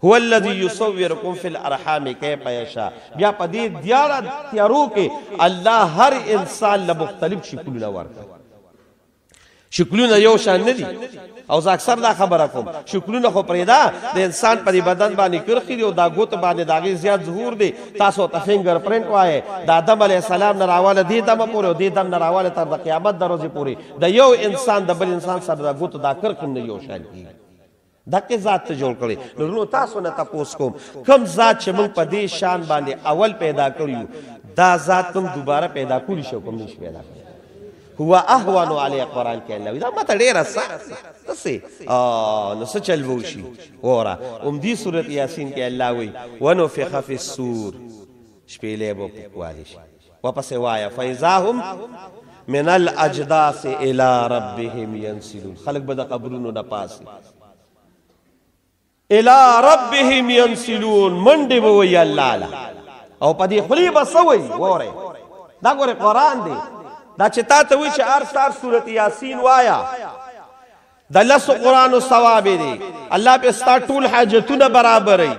A: هو الذي يصوركم في الارحام كيف يشاء. بیا په دې دیاره تیارو کې الله هر انسان له مختلف شکلونه ورکړي. شکلونه یو شان نه دي، او زه اکثر دا خبره کوم، شکلونه خو پرېږده، د انسان په دې بدن باندې کرښې دي او دا ګوتو باندې د هغې زیات ظهور دی. تاسو ته فینګر پرنټ وایې، د آدم علیه السلام نه راواله دې دمه پورې او دې دم نه راواله تر د قیامت د ورځې پورې د یو انسان د بل انسان سره د ګوتو دا کرښې هم نه یو شان کېږي. دقې ذات ته جوړ کړی. نو وروڼو تاسو نه تپوس کوم، کوم ذات چې موږ په دې شان باندې اول پیدا کړی یو، دا ذات موږ دوباره پیدا کولی شو کوم نشي پیدا کړی؟ هو اهون علیه، قرآن کې الله وایي دا ماته ډېره سخته څه نو څه چل به وشي؟ وګوره همدې سورت یاسین کې الله وایي ونفخ فی الصور، شپېلۍ به پوکوالی شي. ورپسې وایه فاذا هم من الاجداث الی ربهم ینسلون، خلک به د قبرونو نه پاڅي، الی ربهم ینسلون، منډې به وایي الله له، او په دې خولې به څه وایي؟ وګورئ دا ګورئ قرآن دی، دا چې تا ته وایي چې هر سهار سورت یاسین وایا د 10 قرآنو ثواب دی، الله پې ستا ټول حاجتونه برابروي،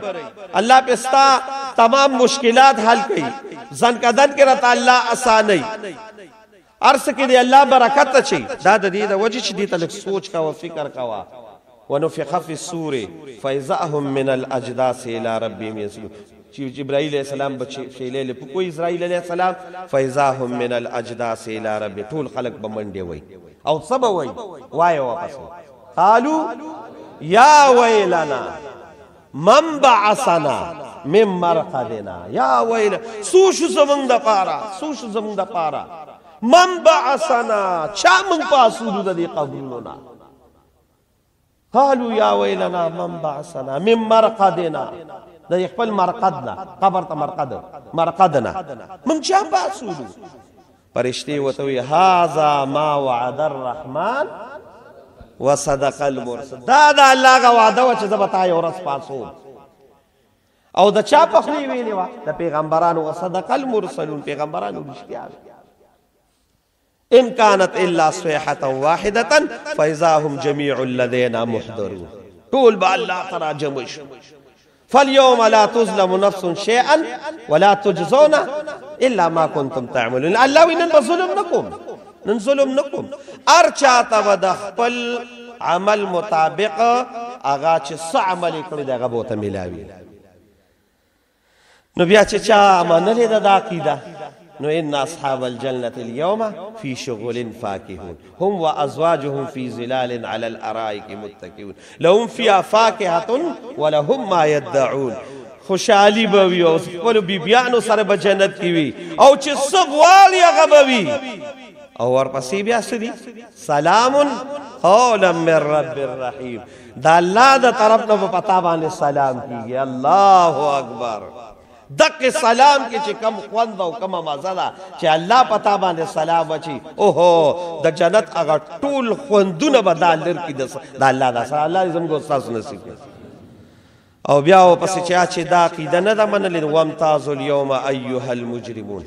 A: الله پې ستا تمام مشکلات حل کوي، ځنکدن کې راته الله اسانوي، هر څه کې دی الله برکت اچوي. دا د دې د وجې چې دې ته لږ سوچ کوه، فکر کوه. ونفخ فی الصور فاذا هم من الاجداث الی ربهم ینسلون، چې جبرائیل علیه السلام به شیلې له پکوي اسرائیل علیه السلام، فاذا هم من الاجداث الی رب، ټول خلک به منډې وایي او څه به وایي؟ وایه واپسې قالو یا ویلنا من بعثنا من مرقدنا، یا ویل څو شو زمونږ دپاره، څو شو زمونږ دپاره، من بعثنا، چا مونږ پاڅولو د دې قبرونو نه؟ قالوا یا ویلنا من بعثنا من مرقدنا، د خپل مرقد نه، قبر ته مرقد، مرقدنا مونږ چا پاڅولو؟ فرشتې ورته وایي هذا ما وعد الرحمن وصدق المرسل، دا د الله هغه وعده وه چې زه به تا یو ورځ پاڅوم. او د چا په خولې ویلې وه؟ د پیغمبرانو. وصدق المرسلون، پیغمبرانو رښتیا ویل. ان كانت الا صيحة واحدة فإذا هم جميع لدينا محضرون. ټول به الله ته راجمع شو. فاليوم لا تظلم نفس شيئا ولا تجزون الا ما كنتم تعملون. الله وی نن به ظلم نه کوم، نن ظلم نه کوم. هر چاته به د خپل عمل مطابق هغه چې څه عمل یې کړی دی هغه به ورته میلاوي. نو بیا چې چا منلې ده دا عقیده، نو ان اصحاب الجنة اليوم في شغل فاكهون هم وازواجهم في ظلال على الارائك متكئون لهم فيها فاكهة ولهم ما يدعون. خوشحالي به وي او خپلو بیبیانو سره به جنت کې وي او چې څه غواړي هغه به وي. او ورپسې بیا څه دي؟ سلام قولا من رب الرحیم. د الله د طرف نه په تا باندې سلام کیږي. الله اکبر. دقه سلام کې چې کم خوند او کم مزه ده چې الله په تا باندې سلام واچي، اوهو د جنت هغه ټول خوندونه به دا لر کړي د الله دا سره. الله دې زموږ استاد نصیب کړي. او بیا ورپسې چې دا عقیده نه ده منلې، وامتازوا اليوم ایها المجرمون.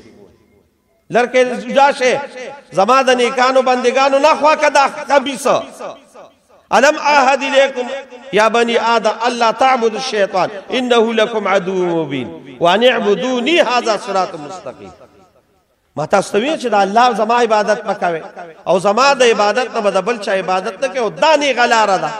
A: لرکه جدا شي زما د نیکانو بندگانو نه خوا که دا خبیثه. الم عهد الیکم یا بنی آدم الا تعبدوا الشیطان انه لکم عدو مبین وان اعبدونی هذا صراط مستقیم. ما تاسو ته ویل چې د الله زما عبادت مه کوئ او زما د عبادت نه به د بل چا عبادت نه کوئ او دا نیغه لاره ده.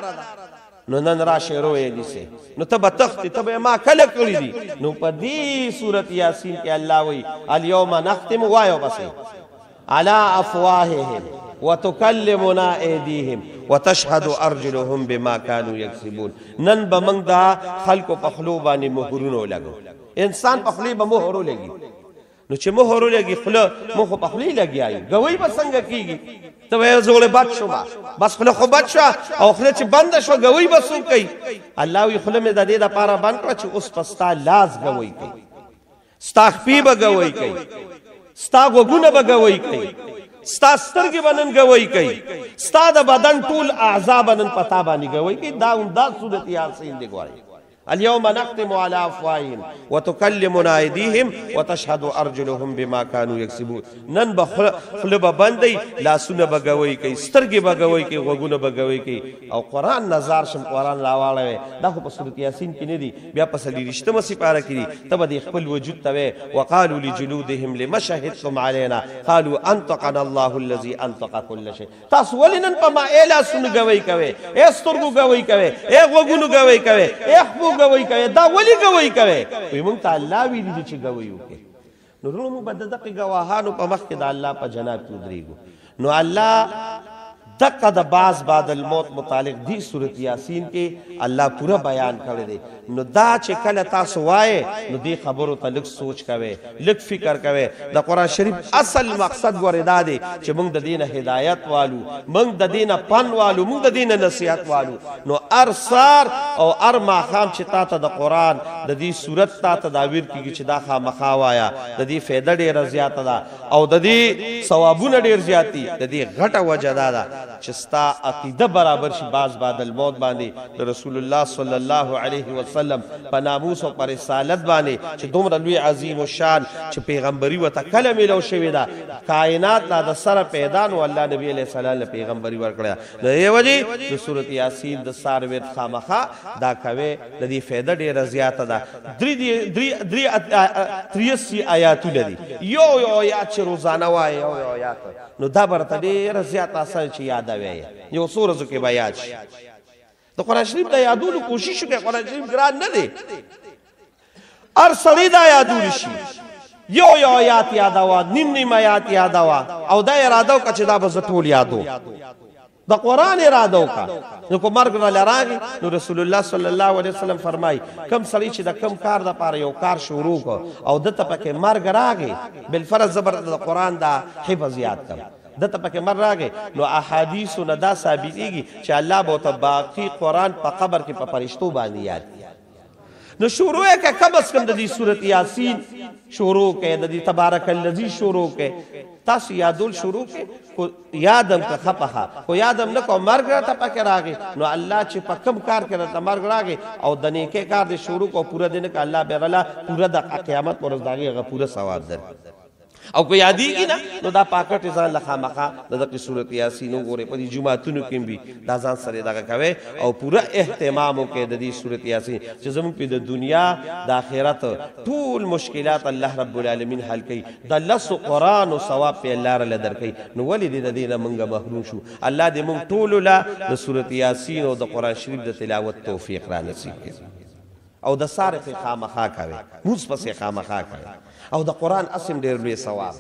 A: نو نن راشه روی نیسې، نو ته به تښتې، ته به ما کله کړي دي. نو په دې سورت یاسین کې الله وایي الیوم نختم، وایو پسې علی افواههم وتکلمنا ایدیهم وتشهد ارجلهم بما كانوا یکسبون. نن به موږ دا خلکو په خولو باندې مهرونه ولګو. انسان په خولې به مهر ولګي، نو چې مهر ولګي خوله مخ په خولې لګیا یي، ګوی به څنګه کېږي؟ ته وایې زه بد شوم، بس خوله خو بد شوه او خوله چې بنده شوه ګوی به څوک کوي؟ الله وایي خوله مې د دې دپاره بند کړه چې اوس په ستا لاس ګوی کوي، ستا خپې به ګوی کوي، ستا غوږونه به ګوی کوي، ستا سترګې به نن ګوی کوي، ستا د بدن ټول اعضا به نن په تا باندې ګوی کوي. دا همدا سورت یاسین دی. ګورئ اليوم نختم على افواههم وتكلمنا ايديهم وتشهد ارجلهم بما كانوا يكسبون. نن به خوله به بندي، لاسونه به ګوی کوي، سترګې به ګوی کوي، غوږونه به ګوی کوي. او قرآن نظر شم، قرآن راواړوي. دا خو په سورت یاسین کې نه دي، بیا په څلېرویشتمه سپاره کې دي. ته به دې خپل وجود ته وایې وقالوا لجلودهم لم شهدتم علينا قالوا انطقنا الله الذي انطق كل شيء. تاسو ولې نن په ما ای لاسونو ګوی کوئ، ای سترګو ګوی کوئ، ای غوږونو ګوی کوئ، ای خپو ګوی کوي، دا ولې ګوی کوي؟ وایي موږ ته الله ویلي دي چې ګوی وکړي. نو وروڼو موږ به د دغې ګواهانو په مخ کې د الله په جناب کې ودرېږو. نو الله دقه د باز بعد الموت متعلق دی سورت یاسین کې الله پوره بیان کړی دی. نو دا چې کله تاسو وایې نو دې خبرو ته لږ سوچ کوئ، لږ فکر کوئ. د قرآن شریف اصل مقصد ګورې دا دی چې موږ د دې نه هدایت والو، موږ د دې نه پند والو، موږ د دې نه نصیحت والو. نو هر سهار او هر ماښام چې تا ته د قرآن د دې سورت تا ته دا ویر کېږي چې دا خامخا وایه، د دې فایده ډېره زیاته ده او د دې ثوابونه ډېر زیات دي. د دې غټه وجه دا ده چې ستا عقیده برابر شي باز بعد الموت باندې د رسول الله صلی الله علیه وسلم په ناموس او په رسالت باندې چې دومره لوی عظیم الشان چې پیغمبري ورته کله میلو شوې ده، کائنات لا د سره پیدا نو الله نبی علیه السلام له پیغمبري ورکړه. د دې وجې د سورت یاسین د سار ورد خامخا دا کوي، د دې فایده ډېره زیاته ده. درې 83 آیاتونه دي، یو یو آیات چې روزانه وایې، یو یو آیات، نو دا به راته ډېره زیاته اسانه چې یادوې، یو څو ورځو کې به یاد شي. د قرآن شریف د یادولو کوشش وکړئ، قرآن شریف ګران نه دی، هر سړی دا یادولی شي. یو یو آیات یادوه، نیم نیم آیات یادوه، او دا اراده وکړه چې دا به زه ټول یادوم. د قرآن اراده وکړه. نو که مرګ راله راغی نو رسول الله صلی الله علیه وسلم فرمایي کم سړی چې د کم کار دپاره یو کار شروع کړ او ده ته پکې مرګ راغی، بالفرض زه به د قرآن دا حفظ یاد کړم، ده ته پکې مرګ راغی، نو احادیثو نه دا ثابتېږي چې الله به ورته باقي قرآن په قبر کې په فرشتو باندې یاد کړي. نو شروع یې کړه، کم از کم د دې سورت یاسین شروع کړئ، د دې تبارک الذي شروع کړئ. تاسو یادول شروع کړئ، کو یادم که خپخه خو یادم نه کو مرګ راته پکې راغی، نو الله چې په کم کار کې راته مرګ راغی او د نیکې کار دې شروع کو پوره دې نه که الله بیا راله پوره د قیامت پر ورځ د هغې هغه پوره ثواب درکړي. او که یادېږي نه نو دا پاکټ ځان له خامخا د دغې سورت یاسین وګورئ، په دې جوماتونو کې هم وي، دا ځان سره دغه کوئ او پوره اهتمام وکړئ د دې سورت یاسین چې زموږ پې د دنیا د آخرت ټول مشکلات الله رب العالمین حل کوي، د لسو قرآن او ثواب پې الله راله درکوي. نو ولې دې د دې نه موږ محروم شو؟ الله دې موږ ټولو له د سورت یاسین او د قرآن شریف د تلاوت توفیق را نصیب کړي. او د سارې پې خامخا کوي، مونځ پسې خامخا کوي، او د قرآن اسم ډېر لوی ثواب.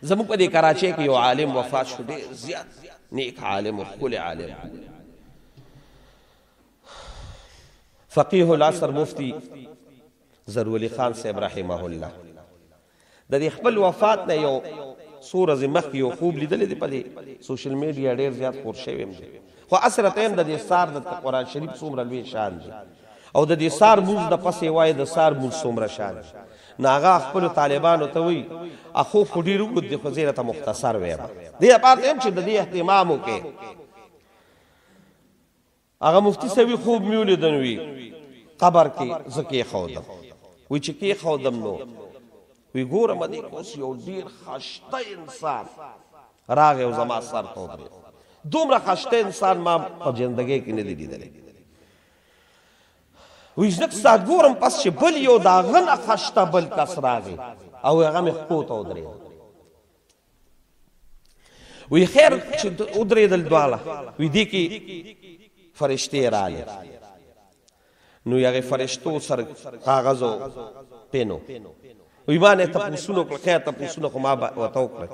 A: زموږ په دې کراچۍ کې یو عالم وفات شو، ډېر زیات نیک عالم او ښکلی عالم، فقیه العصر مفتی زرولي خان صاحب رحمه الله. د دې خپل وفات نه یو څو ورځې مخکې یو خوب لیدلی دی، په دې سوشل میډیا ډېر زیات خور شوی هم دی، خو اصلته هم د دې سار د قرآن شریف څومره لوی شان دی، او د دې سار مونځ د پسې وایي د سار مونځ څومره شان دی. نو هغه خپلو طالبانو ته وایي خوب خو ډېر اوږد دی خو زه یې راته مختصر وایم، دې لپاره ته هم چې د دې اهتمام وکړې. هغه مفتي صاحب خوب مې ولیدن، وي قبر کې زه کېښودم، وایي چې کېښودم نو وی ګورم دې کې اوس یو ډېر خشته انسان راغی او زما سر ته ودرېد. دومره خشته انسان ما په زندګۍ کې نه دی لیدلی. وی لږ ساعت ګورم پس چې بل یو د هغه نه خشته بل کس راغی او هغه مې خپو ته ودرېد. وی خیر چې ودرېدل دواړه، وی دې کې فرشتې رالې، نو هغې فرشتو سره کاغذ او پینو، وی ما نه تپوسونه وکړل، خیر تپوسونه خو ما ورته وکړل،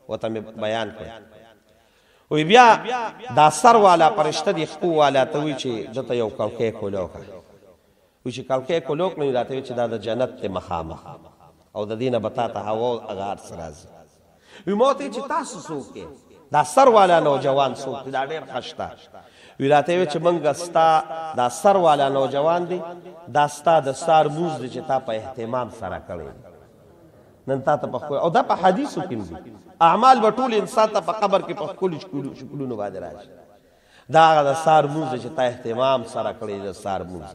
A: ورته مې بیان کړل. وی بیا دا سر والا فرشته دې خپو والا ته وایي چې ده ته یو کړکۍ کولاو کړه. وایي چې کړکۍ کولاو کړه، راته وایي چې دا د جنت دی مخامخ او د دې نه به تا ته هوا او هغه هر څه راځي. وی ما ورته وایي چې تاسو څوک یې؟ دا سر والا نوجوان څوک دی؟ دا ډېر ښه شته. وی راته وایي چې موږ ستا دا سر والا نوجوان دی، دا ستا د سار مونځ دی چې تا په اهتمام سره کړی دی، نن تا ته په ښکلو، او دا په حدیثو کې هم دي، اعمال به ټول انسان ته په قبر کې په ښکلو شکلونو باندې راشي. دا هغه د سار مونځ دی چې تا اهتمام سره کړی دی د سار مونځ.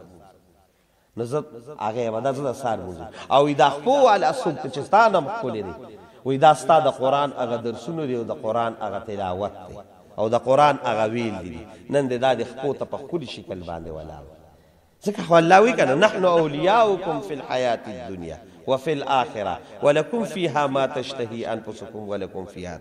A: نو زه هغه یم، دا زه د سار مونځ. او دا خپو والا څوک دی چې ستا نه هم ښکلی دی؟ وایي دا ستا د قرآن هغه درسونه دي او د قرآن هغه تلاوت دی او د قرآن هغه ویل دي، نن دې دا د خپو ته په ښکلي شکل باندې ولاړ. ځکه خو الله وایي که نه، نحن اولیاؤکم فی الحیات الدنیا وفي الآخرة ولکم فیها ما تشتهي انفسکم ولکم فیها.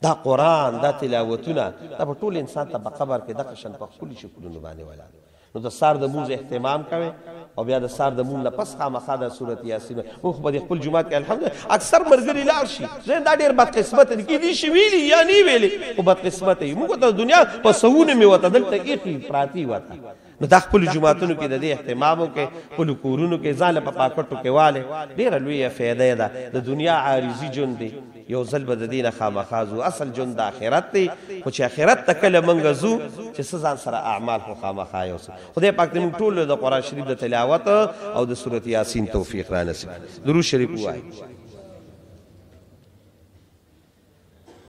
A: دا قرآن دا تلاوتونه دا په ټول انسان ته په قبر کې دغه شان په ښکلي شکلونو باندې ولاړ. نو د سار د مونځ اهتمام کوي او بیا د سار د مونځ نه پس خامخا د سورت یاسین. موږ خو په دې خپل جومات کې الحمدلله اکثر ملګري لاړ شي، زه دا ډېر بدقسمته دي، کېدای شي ویلي یا نه ویلي خو بدقسمته یو. موږ ته د دنیا په سوونو مې ورته دلته ایښي پراتې ورته. نو دا خپلو جوماتونو کې د دې اهتمام وکړئ، خپلو کورونو کې ځان له په پاکټو کې والئ، ډېره لویه فایده ده. د دنیا عارضي ژوند دی، یو ځل به د دې نه خامخا ځو، اصل ژوند د آخرت دی، خو چې آخرت ته کله موږ ځو چې څه ځان سره اعمال خو خامخا یو څه. خدای پاک دې موږ ټولو د قرآن شریف د تلاوت او د سورت یاسین توفیق را نصیب کړي. درود شریف ووایئ.